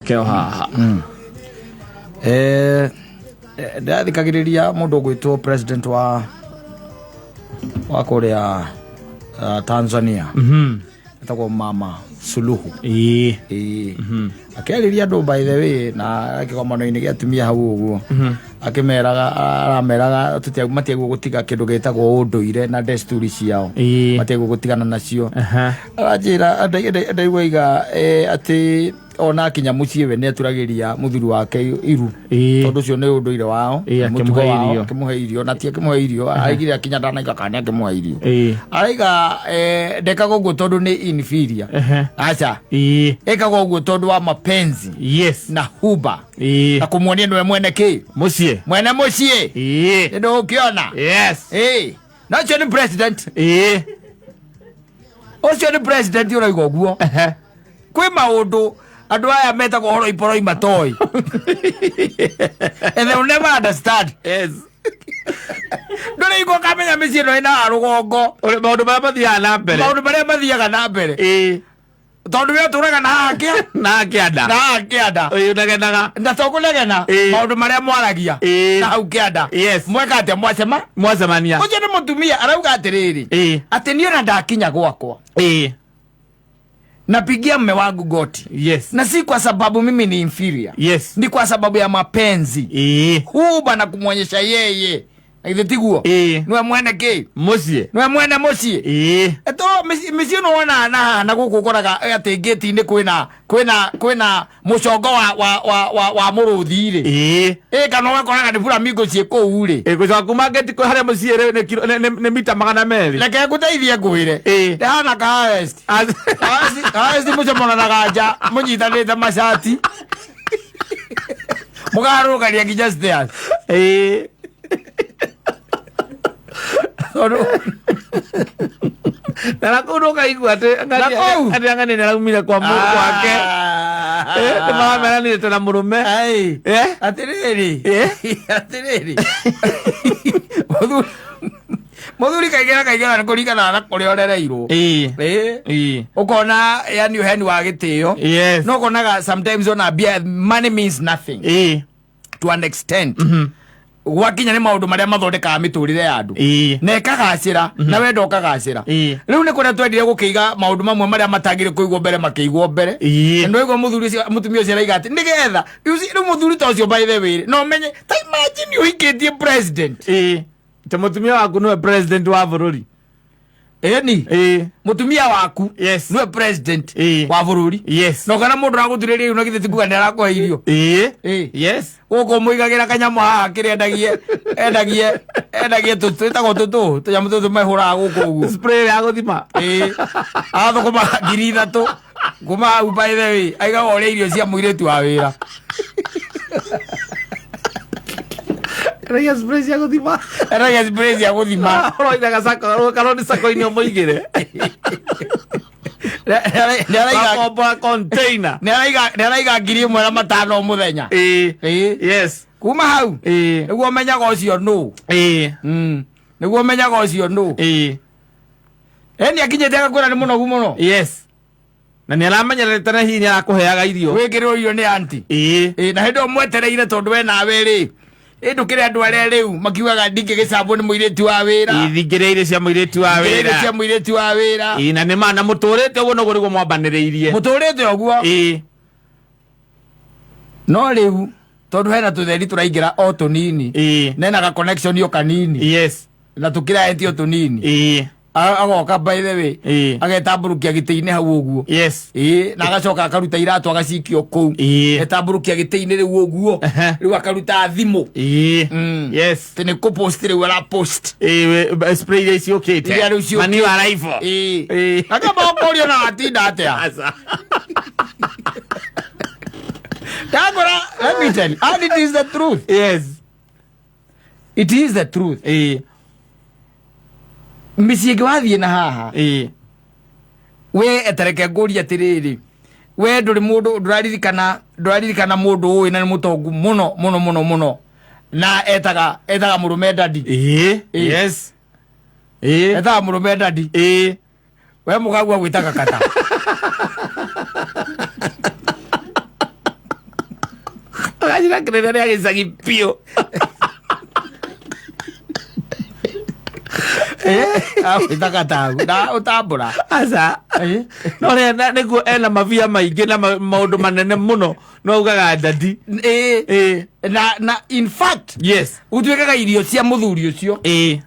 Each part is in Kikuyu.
Keo haha. Ndĩrathikagĩrĩria mũndũ ũgwĩtwo president wa kũrĩa Tanzania, etagwo Mama Suluhu. Ĩĩ. Akĩarĩria andũ, by the way, na kĩgomano-inĩ gĩa atumia hau ũguo, akĩmeraga, arameraga matiagwo gũtiga kĩndũ gĩtagwo ũndũire na desturi ciao. Matiagwo gũtigana nacio. Aranjĩra ndaigua iga atĩ ona akinya mũciĩ we nĩ aturagĩria mũthuri wake iru, tondũ ũcio nĩ ũndũire wao. Nĩ mũtugo akĩmũhe wao. Irio. Akĩmũhe irio, na ti akĩmũhe irio, araigire akinya ndanaiga kana nĩ akĩmũhe irio. Araiga ndekaga ũguo tondũ nĩ inferior. Aca, ĩkaga ũguo tondũ wa mapenzi na huba na kũmuonia nĩwe mwene kĩ Mũciĩ. Mwene mũciĩ. Nĩ ndũgũkĩona. Ĩĩ, na ũcio nĩ president. Ũcio nĩ president ũrauga ũguo. Kwĩ maũndũ andũ aya metagwo horoi poroi matoĩ, and they will never understand. Ndũrĩ igua ũkamenya mĩciĩ ĩno ĩna rũgongo. Maũndũ marĩa mathiaga na mbere. Maũndũ marĩa mathiaga na mbere, tondũ we ũtũraga na haha kĩa Na kĩanda. Na haha kĩanda. Ũnegenaga. Na to kũnegena. Maũndũ marĩa mwaragia na hau kĩanda. Mweka atĩa mwacema? Mwacemania. Ũcio nĩ mũtumia arauga atĩrĩrĩ, atĩ niĩ ona ndakinya gwakwa, napigia mme wangu goti, na si kwa sababu mimi ni inferior, ni kwa sababu ya mapenzi, huba na kumwonyesha yeye na ithe tiguo niwe mwene kĩ Mũciĩ. Niwe mwene mũciĩ. Eto mĩciĩ ĩno wona na haha na gũkũ ũkoraga atĩ ngĩti-inĩ kwĩna mũcongo wa mũrũthi rĩ. Ĩ, kana ũgakoraga nĩ flamingo ciĩ kũu rĩ. Gũcoka kuma ngĩti kwĩ harĩa mũciĩ rĩ nĩ mita 200. Reke ngũteithie ngwĩre. Ndĩhana ka harvest. Harvest mũcemananaga nja mũnyitanĩte macati, mũkaharũrũkania nginya stairs. Tondũ Na nakũu ndũkaigua atĩ Na kũu? atĩ ang'ani nĩ araumire kwa gwake. Nĩ marameranĩte na mũrũme. Ai. Atĩrĩrĩ. Atĩrĩrĩ, mũthuri kaingĩ na kaingĩ nĩ kũringana na kũrĩa ũrereirwo. Ũkona yani ũheani wa gĩtĩo. No ũkonaga sometimes ona mbia, money means nothing to an extent gwakinya nĩ maũndũ marĩa mathondekaga mĩtũrĩre ya andũ na ĩkagacĩra na wenda ũkagacĩra. Rĩu nĩ kũrĩa twendire gũkĩiga maũndũ mamwe marĩa matagĩrĩ kũigwo mbere makĩigwo mbere. Na nĩwaigua mũthuri ũcio, mũtumia ũcio araiga atĩ nĩgetha, you see, rĩu mũthuri ta ũcio, by the way, no menye, ta imagine ũhikĩtie president. Ta mũtumia waku nĩwe president wa bũrũri. Ĩni. Mũtumia waku nĩwe president wa bũrũri. Na kana mũndũ aragũturĩria iru na githĩ ti kuga nĩ arakũhe irio? Gũkũ mũigagĩra kanyamũ haha kĩrĩa endagie twĩtagwo tũtũ tũnyamũ tũtũ mehũraga gũkũ ũguo. Spray ya gũthima. Ĩĩ, agathũkũma 3,000 kuma hau, by the way, aigaga ũrĩa irio cia mũirĩtu wa wĩra. Endagia spray cia gũthima. Endagia spray cia gũthima. Ũroiga gacako karoni sako-inĩ ũmũigĩre. Nĩ araiga Wakombora container. Nĩ araiga 1,500 o mũthenya. Ĩĩ. Kuma hau nĩguo ũmenyaga ũcio nũ. Nĩguo ũmenyaga ũcio nũ. Ĩni akinyĩte agakwĩra nĩ mũnogu mũno. Yes, na nĩ aramenyerete na hihi nĩ arakũheaga irio. Wĩkĩrĩrwo irio nĩ anti. Ĩĩ, na hĩndĩ ĩyo mwetereire tondũ we nawe rĩ, ĩ ndũkĩrĩ andũ arĩa rĩu makiugaga ndingĩgĩcambwo nĩ mũirĩtu wa wĩra. Ithingĩrĩa irio cia mũirĩtu wa Irio wĩra. cia mũirĩtu wa wĩra. Na nĩ ma na mũtũrĩte ũguo noguo nĩguo mwambanĩrĩirie. Mũtũrĩte ũguo. No rĩu tondũ hena tũtheri tũraingĩra o tũnini, nena ga connection o kanini, na tũkĩraeti o tũnini, agoka, by the way, agetambũrũkia gĩtĩ-inĩ hau ũguo. Ĩĩ, na agacoka akaruta iratũ agacikio kũu. Etambũrũkia gĩtĩ-inĩ rĩu ũguo. Rĩu akaruta thimũ. Atĩ nĩ kũpost rĩu arapost. Spray iria ciũkĩte. Iria rĩu ciũkĩte. Mani wa rifle. Ĩĩ. Akamba ũkũrio na watinda atĩa? Aca. Ndakora, let me tell you, and it is the truth. It is the truth. Mĩciĩ ĩngĩ wathiĩ na haha, we etereke ngũrie atĩrĩrĩ, we ndũrĩ mũndũ ndũraririkana mũndũ ũĩ na nĩ mũtongu mũno mũno mũno mũno na etaga mũrũme daddy? Etaga mũrũme daddy. We mũkagua gwĩtaga kata. Ũgacira kĩrĩra rĩa gĩcagi biũ. Agwĩta gatagu na ũtambũra. Aca. Eh? No rĩa nĩguo ena mabia maingĩ na maũndũ manene mũno no augaga daddy. Ĩĩ. Ĩĩ. Na in fact Yes. gũtuĩkaga irio cia mũthuri ũcio Ĩĩ.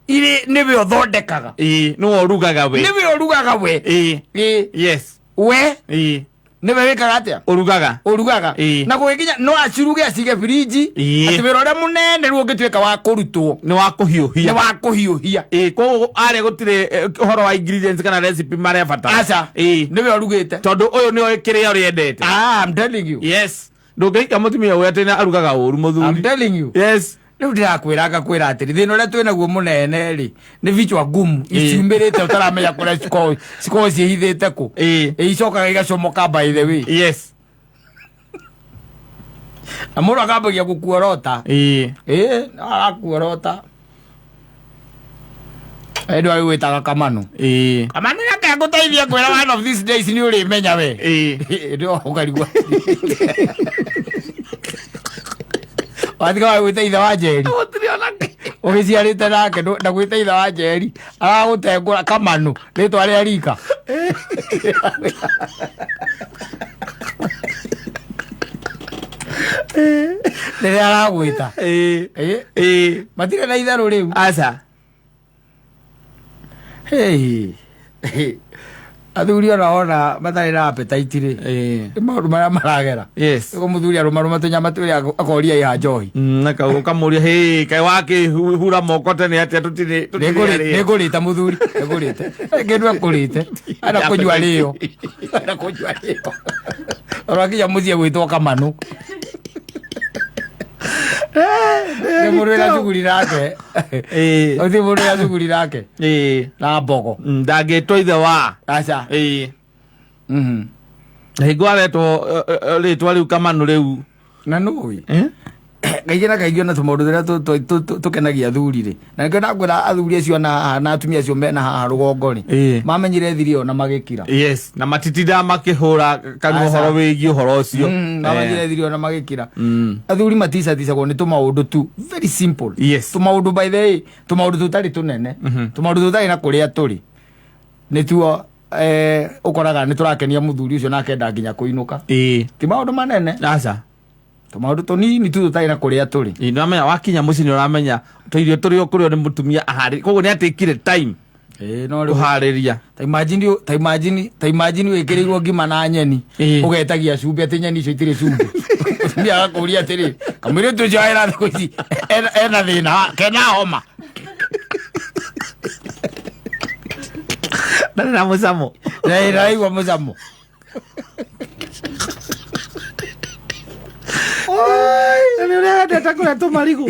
irĩ nĩwe ũthondekaga. Ĩĩ. Nĩwe ũrugaga we. Nĩwe ũrugaga we. Ĩĩ. Ĩĩ. Yes. We Ĩĩ. nĩwe wĩkaga atĩa? Ũrugaga. Ũrugaga. Ĩĩ. Na gũgĩkinya no aciruge acige birinji. Ĩĩ. Atĩ wĩra ũrĩa mũnene rĩu ũngĩtuĩka wa kũrutwo Nĩ wa kũhiũhia. nĩ wa kũhiũhia. Ĩĩ, koguo arĩa gũtirĩ ũhoro wa ingredients kana recipe marĩa batara. Aca. Ĩĩ. Nĩwe ũrugĩte. Tondũ ũyũ nĩoĩ kĩrĩa ũrĩa endete. Ah, I'm telling you. Yes. Ndũngĩhika mũtumia ũyũ atĩ arugaga ũru I'm mũthuri. telling you. Yes. Rĩu ndĩrakwĩra ngakwĩra atĩrĩ thĩna ũrĩa twĩ naguo mũnene rĩ nĩ vichwa ngumu Ĩĩ. iciumĩrĩte ũtaramenya kũrĩa cikoragwo ciĩhithĩte kũ. Ĩĩ. Ĩ, icokaga igacomoka by the way. Yes. Na mũndũ akambagia gũkuorota. Ĩĩ. Ĩĩ, no arakuorota. Ĩndũ arĩ gwĩtaga Kamanu. Ĩĩ. Kamanu reke ngũteithie ngwĩra one of these days nĩ ũrĩmenya we. Ĩĩ. Ĩndĩ ũkarigwo. Watiga wa gwĩta ithe wa Njeri. Gũtirĩ ona kĩ. Ũgĩciarĩte nake na gwĩta ithe wa Njeri aragũtengũra Kamanu rĩtwa rĩa rika. Rĩrĩa aragwĩta. Ĩĩ. Ĩĩ. Ĩĩ. Matirĩ na itherũ rĩu. Aca. Hey. Athuri ona wona matarĩ na appetite rĩ. Ĩĩ. Nĩ maũndũ marĩa maragera. Yes. Nĩguo mũthuri arũmarũma tũnyama twĩrĩ akoria ĩha njohi. Na ũkamũria hĩ kaĩ wakĩhura moko tene atĩa tũtirĩ tũtirĩ Nĩngũrĩte mũthuri, nĩngũrĩte. Kĩndũ ekũrĩte. Ana kũnyua rĩo. Ana kũnyua rĩo. Ora kinya mũciĩ gwĩtwo Kamanu. Nĩ mũndũ wĩna cuguri nake. Ĩĩ. Ũthiĩ mũndũ wĩna cuguri nake. Ĩĩ. Na mbogo. Ndangĩtwo ithe wa. Aca. Ĩĩ. Mhm. Na hingo aretwo rĩtwa rĩu Kamanu rĩu. Na nũĩ. Eh? Kaingĩ na kaingĩ ona tũmaũndũ tũrĩa tũkenagia athuri rĩ. Na nĩkĩo ndakwĩra athuri acio na haha na atumia acio mena haha rũgongo rĩ. Ĩĩ. Mamenyire thiri ĩyo na magĩkira. Yes, na matitindaga makĩhũra kanua Aca. ũhoro wĩgiĩ ũhoro ũcio. Mamenyire thiri ĩyo na magĩkira. Mm. Athuri maticaticagwo nĩ tũmaũndũ tu very simple. Yes. Tũmaũndũ by the way, tũmaũndũ tũtarĩ tũnene. Tũmaũndũ tũtarĩ na kũrĩa tũrĩ. Nĩtuo ũkoraga nĩ tũrakenia mũthuri ũcio na akenda nginya kũinũka. Ĩĩ. Ti maũndũ manene. Aca. Tũmaũndũ tũnini tu tũtarĩ na kũrĩa tũrĩ. Ĩĩ, nĩwamenya wakinya mũciĩ nĩ ũramenya tũirio tũrĩa ũkũrĩo nĩ mũtumia aharĩ koguo nĩ atĩkire time Ĩĩ no rĩu kũharĩria. ta imagine ta imagine ta imagine wĩkĩrĩirwo ngima na nyeni Ĩĩ. ũgetagia cumbĩ atĩ nyeni icio itirĩ cumbĩ. Mũtumia agakũria atĩrĩ kamũirĩtu ũcio wĩra thikũ ici ena thĩna kena homa. Ndarĩ na mũcamo. Na ĩraigua mũcamo. Na nĩ ũrĩa wendete kũrĩa tũmarigũ.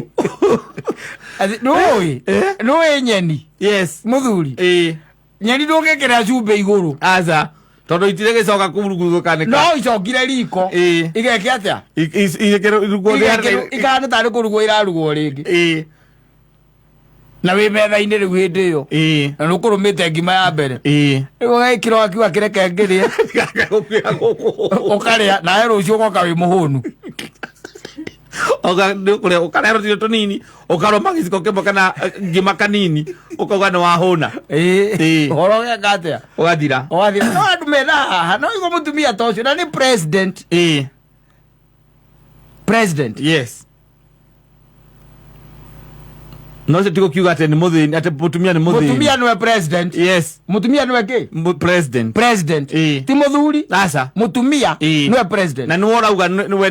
Atĩ nĩũĩ nĩũĩ nyeni Yes. mũthuri Ĩĩ. nyeni ndũngĩkĩra cumbĩ igũrũ. Aca. Tondũ itirĩ gĩcoka kũruguthũkanĩka. No icokire riko Ĩĩ. igeke atĩa? Irugwo Ikahana tarĩ kũrugwo irarugwo rĩngĩ. Ĩĩ. Na wĩ metha-inĩ rĩu hĩndĩ ĩyo. Ĩĩ. Na nĩũkũrũmĩte ngima ya mbere. Ĩĩ. Rĩu ũgekĩra wakiuga kĩreke ngĩrĩe. Ũkarĩa nawe rũciũ ũgoka wĩ mũhũnu. Ũkarĩa rũtiro tũnini ũkarũma gĩciko kĩmwe kana ngima kanini ũkauga nĩ wahũna. Ĩĩ. Ĩĩ. Ũhoro ũgeka atĩa? Ũgathira. Ũgathira. No andũ mena haha no igua mũtumia ta ũcio na nĩ president. Ĩĩ. President. Yes. No ũcio ti gũkiuga atĩ nĩ mũthĩni atĩ mũtumia nĩ mũthĩni. Mũtumia nĩwe president. Yes. Mũtumia nĩwe kĩ? President. President. Ĩĩ. Ti mũthuri. Aca. Mũtumia Ĩĩ. nĩwe president. Na nĩwe ũrauga nĩwe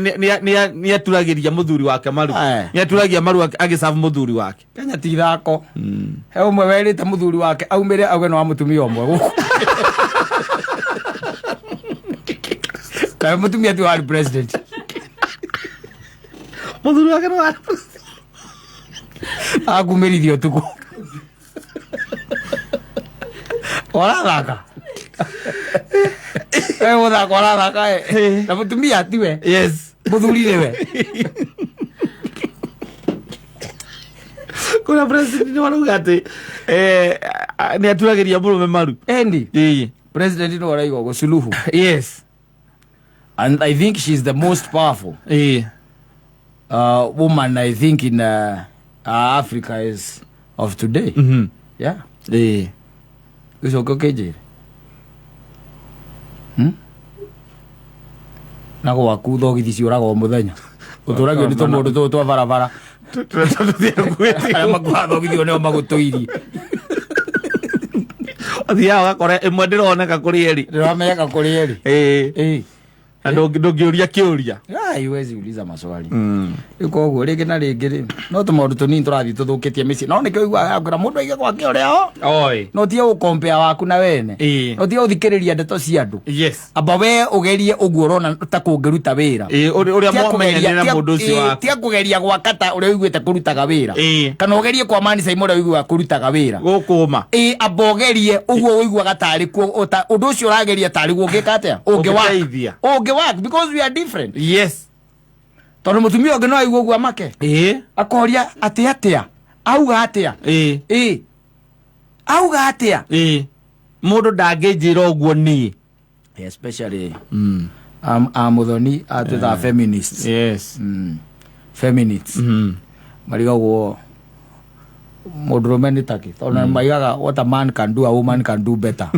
nĩ aturagĩria mũthuri wake maru. Aye. Nĩ aturagia maru agĩcabu mũthuri wake. Kenya ti ithako. He ũmwe werĩte mũthuri wake aumĩre auge nĩ wa mũtumia ũmwe gũkũ. Kaĩ mũtumia ti warĩ president. Mũthuri wake nĩ wa Akumĩrithia ũtukũ. Ũrathaka. We gũthaka ũrathaka ĩ. Na mũtumia tiwe. Yes. Mũthuri nĩwe. Kuna president nĩ warauga atĩ nĩ aturagĩria mũrũme maru. Endi. Ĩĩ. President nĩwe ũraiga ũguo Suluhu. Yes. And I think she's the most powerful. Ĩĩ. woman I think in Africa is of today. Yeah. Ĩĩ. Ũcoke ũkĩnjĩre. Na gwaku thogithi ciũraga o mũthenya. Ũtũragio nĩ tũmũndũ tũtũ twa barabara. Arĩa makuaga thogithi o nĩo magũtũirie. Ũthiaga ũgakora ĩmwe ndĩroneka kũrĩ erĩ. Ndĩramenyeka kũrĩ erĩ. Ĩĩ. Ĩĩ. Na ndũngĩũria kĩũria. Ai, huwezi uliza maswali. Rĩu koguo rĩngĩ na rĩngĩ rĩ no tũmaũndũ tũnini tũrathiĩ tũthũkĩtie mĩciĩ, no nĩkĩo ũiguaga kwĩra mũndũ aige gwake ũrĩa o Oi. no tige gũkompea waku na wene, Ĩĩ. no tige gũthikĩrĩria ndeto cia andũ. Yes. Amba we ũgerie ũguo ũrona ta kũngĩruta wĩra. Ĩĩ, ũrĩa Tia mwamenyanire na kũgeria- mũndũ ũcio ĩĩ, waku. tia kũgeria gwaka ta ũrĩa ũiguĩte kũrutaga wĩra. Ĩĩ. Kana ũgerie kwa manisa imwe ũrĩa ũiguaga kũrutaga wĩra. Gũkũma. Ĩĩ, amba ũgerie ũguo ũiguaga tarĩ kuo ũndũ ũcio ũrageria tarĩ guo ũngĩka atĩa, ũngĩ work. Ũngĩteithia. Ũngĩ work because we are different. Yes. Tondũ mũtumia ũngĩ no aigue ũguo amake. Ĩĩ. Akoria atĩ atĩa, auga atĩa. Ĩĩ. Ĩĩ, auga atĩa. Ĩĩ. Mũndũ ndangĩnjĩra ũguo niĩ. Especially amuthoni atwĩtaga feminists. Yes. Feminists marigagwo mũndũrũme nĩ takĩ, tondũ maigaga what a man can do, a woman can do better.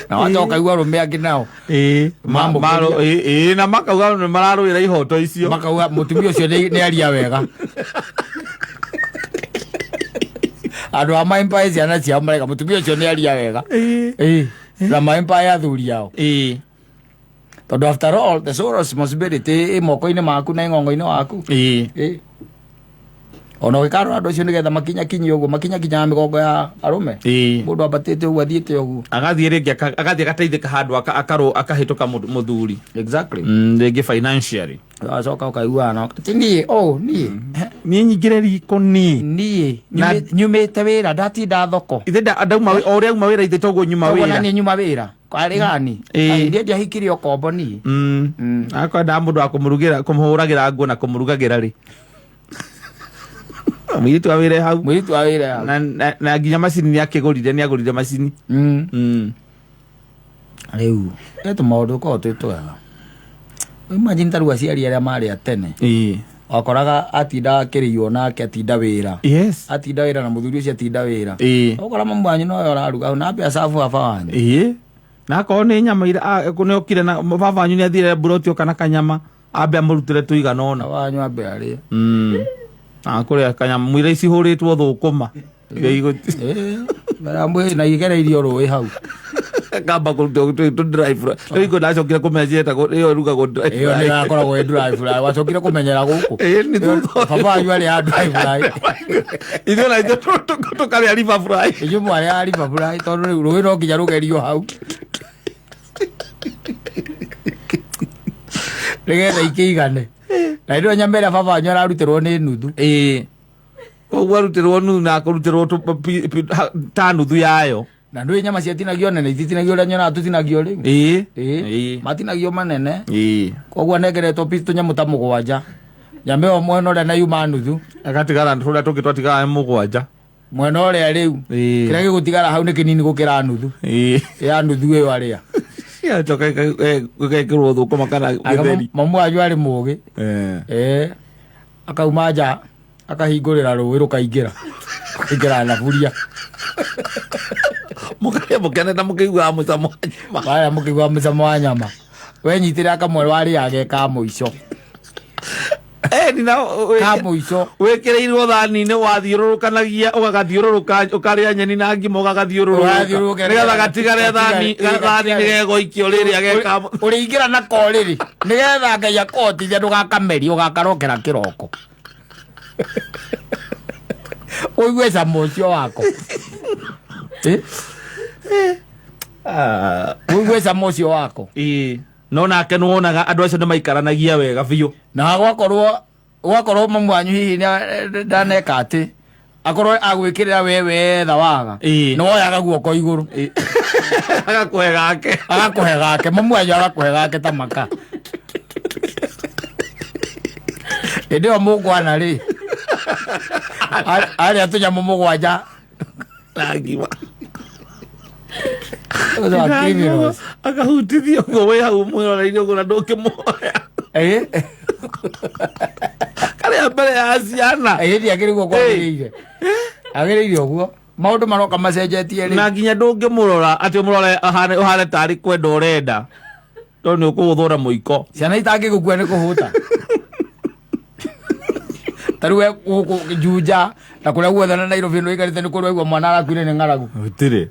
Na wacoka igua arũme angĩ nao Ĩĩ. Mamũkĩria. Ĩĩ, na makauga nĩ mararũĩra ihoto icio. Makauga mũtumia ũcio nĩ aria wega. Andũ a maĩmpaĩ ciana ciao marega mũtumia ũcio nĩ aria wega. Ĩĩ. Ĩĩ, na maĩmpaĩ athuri ao. Ĩĩ. Tondũ after all the sole responsibility ĩ moko-inĩ maku na ĩng'ong'o-inĩ waku. Ĩĩ. Ĩĩ. Ona ũgĩkarora andũ acio nĩgetha makinyakinyie ũguo makinyakinyaga mĩgongo ya arũme. Ĩĩ. Mũndũ ambatĩte ũguo athiĩte ũguo. Agathiĩ rĩngĩ agathiĩ agateithĩka handũ akahĩtũka mũthuri. Exactly. Rĩngĩ financially. Wacoka ũkaiguana nao ti niĩ, oh niĩ. Niĩ nyingĩre riko niĩ. Niĩ nyumĩte wĩra ndatinda thoko. Ithe ndauma o ũrĩa auma wĩra ithe toguo nyuma Toguo na wĩra. niĩ nyuma wĩra kwarĩ gani. Ĩĩ. Niĩ ndiahikirie ũkombo niĩ. Akwenda mũndũ wa kũmũrugĩra, kũmũhũragĩra nguo na kũmũrugagĩra rĩ. Mũirĩtu wa wĩra hau. Mũirĩtu wa wĩra hau. Na nginya macini nĩ akĩgũrire, nĩ agũrire macini. Rĩu nĩ tũmaũndũ tũkoragwo twĩ twega. Imagine ta rĩu aciari arĩa marĩ a tene. Ĩĩ. Wakoraga atinda akĩrĩio nake atinda wĩra. Yes. Atinda wĩra na mũthuri ũcio atinda wĩra. Ĩĩ. Ũkora mamu wanyu nowe ũraruga na ambe acabu baba wanyu. Ĩĩ. Na akorwo nĩ nyama ira nĩ okire na baba wanyu nĩ athire mburoti oka na kanyama ambe amũrutĩre tũigana ũna. Baba wanyu ambe arĩe. Akũrĩa kanyama mwĩra icihũrĩtwo thũkũma. Iria Ĩĩ. Mbere na igereirio rũĩ hau. Kamba kũruta tũ dry fry. Rĩu iko ndacokire kũmenya cietagwo ĩyo ĩrugagwo dry Ĩyo nĩ fry. yakoragwo ĩ dry fry. Wacokire kũmenyera gũkũ. Ĩĩ, nĩ thutha. Baba wanyu arĩ ya dry fry. Ithuĩ na ithuĩ tũkarĩa river fry. Inyuĩ mwarĩ ya river fry tondũ rĩu rũĩ no nginya rũgerio hau. Nĩgetha ikĩigane. Na ĩno nyama ĩrĩa baba wanyu ararutĩrwo nĩ nuthu. Ĩĩ. Koguo arutĩrwo nuthu na akũrutĩrwo ta nuthu yayo. Na ndũĩ nyama ciatinagio nene ititinagio ũrĩa nyonaga tũtinagio rĩu. Ĩĩ. Ĩĩ. Ĩĩ. Matinagio manene. Ĩĩ. Koguo anengeretwo piece tũnyamũ ta mũgwanja. Nyama ĩyo mwena ũrĩa na yuma nuthu. Agatigara tũrĩa tũngĩ twatigara nĩ mũgwanja. Mwena ũrĩa rĩu. Ĩĩ. Kĩrĩa gĩgũtigara hau nĩ kĩnini gũkĩra nuthu. Ĩĩ. Ya nuthu ĩyo arĩa. Yacoka ĩgekĩrwo thũkũma kana gĩtheri. Mamu wanyu arĩ mũgĩ. Ĩĩ. Ĩĩ. Akauma nja akahingũrĩra rũĩ rũkaingĩra. Rũkaingĩra thaburia. Mũkarĩa mũkenete mũkĩiguaga mũcamo wa nyama. Warĩa mũkĩigua mũcamo wa nyama. Wenyitĩra kamwe warĩage ka mũico. Ĩni na Ka mũico. wĩkĩrĩirwo thani-inĩ wathiũrũrũkanagia ũgagathiũrũrũka ũkarĩa nyeni na ngima ũgagathiũrũrũka Ũgathiũrũrũka nĩgetha gatigare gathani-inĩ gegoikio rĩrĩa geka Ũrĩingĩra nako rĩrĩ nĩgetha Ngai akũhotithia ndũgakamerie ũgakarokera kĩroko. Ũigue cama ũcio wako. Ũigue cama ũcio wako. Ĩĩ. No nake nĩwonaga andũ acio nĩmaikaranagia wega biũ. Na gwakorwo mamu wanyu hihi ndaneka atĩ akorwo agwĩkĩrĩra we wetha waga. Ĩĩ. Nĩ woyaga guoko igũrũ. Agakũhe gake. Agakũhe gake, mamu wanyu agakũhe gake ta maka. Hĩndĩ ĩyo mũkwana rĩ, arĩa tũnyamũ mũgwanja Na ngima. Ũcio wa criminals. Akahutithio ũguo wĩ hau mwĩroreire ũguo na ndũngĩmuoya. Karĩa mbere ya ciana. Ndiagĩrĩire ũguo kwagĩrĩire, agĩrĩire ũguo maũndũ maroka macenjetie rĩ. Na nginya ndũngĩmũrora atĩ ũmũrore ũhane tarĩ kwenda ũrenda, tondũ nĩ ũkũgũthwo na mũiko. Ciana itangĩgũkua nĩ kũhũta. Ta rĩu we gũkũ Juja na kũrĩa guothe na Nairobi nĩ ũikarĩte nĩ kũrĩa waigua mwana arakuire nĩ ng'aragu? Gũtirĩ.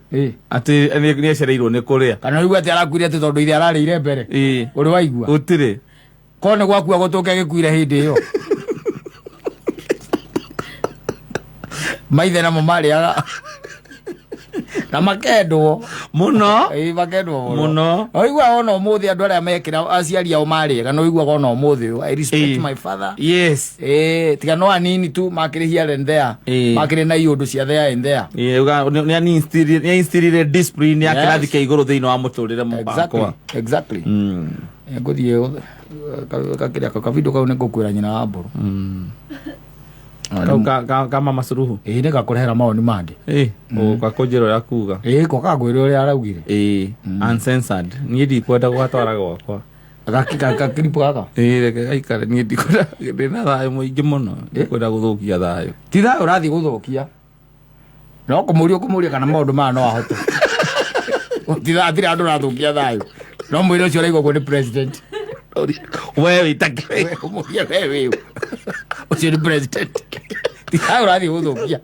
Atĩ nĩ acereirwo nĩ kũrĩa. Kana ũigua atĩ arakuire atĩ tondũ ithe ararĩire mbere? Ũrĩ waigua? Gũtirĩ. Korwo nĩ gwakua gũtũke gĩkuire hĩndĩ ĩyo maithe namo marĩaga na makendwo. Mũno. Ĩĩ, makendwo mũno. Mũno. Ũiguaga ona ũmũthĩ andũ arĩa mekĩra aciari ao marĩega no ũiguaga ona ũmũthĩ ũyũ, I respect my father. Ĩĩ, tiga no anini tu makĩrĩ here and there. Makĩrĩ na iũndũ cia there and there. Nĩ instilire discipline ya kĩrathi kĩa igũrũ thĩinĩ wa mũtũrĩre wakwa. Exactly. Ngũthiĩ kakĩrĩa kabindo kau nĩ ngũkwĩra nyina wa mbũrũ. Kau ka Mama Suluhu. Ĩĩ, nĩ gakũrehera mawoni mangĩ. Ĩ, ũka kũnjĩra ũrĩa kuga. Ĩĩ, ko kagwĩra ũrĩa araugire. Ĩ, uncensored, niĩ ndikwenda gũgatwara gwakwa. Gakiripu gaka. Ĩ, reke gaikare, niĩ ndikwenda, ndĩna thayũ mũingĩ mũno, ndikwenda gũthũkia thayũ. Ti thayũ ũrathiĩ gũthũkia, no kũmũria ũkũmũria kana maũndũ maya no ahote. Ti thayũ, hatirĩ handũ ũrathũkia thayũ, no mwĩre ũcio ũraigua ũguo nĩ president. We wĩtake. We ũmũrie we wĩ ũcio nĩ president. Ti thayũ ũrathiĩ gũthũkia,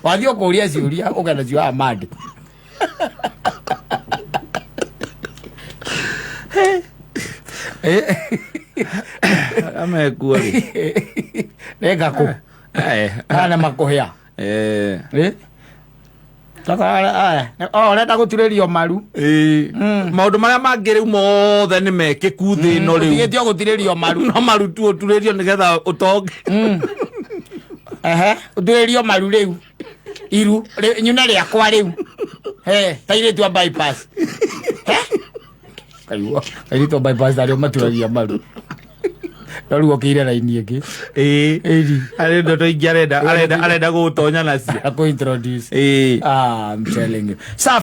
wathiĩ ũkũria ciũria ũkenda cio amande. Amekuo rĩ. Nĩ ngakũ kana makũhĩa. Oh, ũrenda gũturĩrio maru. Maũndũ marĩa mangĩ rĩu mothe nĩ mekĩku thĩ ĩno rĩu. Ũtigĩtio gũturĩrio maru. No maru tu ũturĩrio nĩgetha ũtonge. Ehe, ũturĩrio maru rĩu iru nyune rĩakwa rĩu he ta irĩtu a bypass. He? Kaigua airĩtu a bypass arĩa maturagia maru no rĩu okĩire raini ĩngĩ. Ĩĩ, arĩ ndoto ingĩ arenda gũgũtonya nacio. Akũ introduce. Ĩĩ. Ah, I'm telling you. Safi.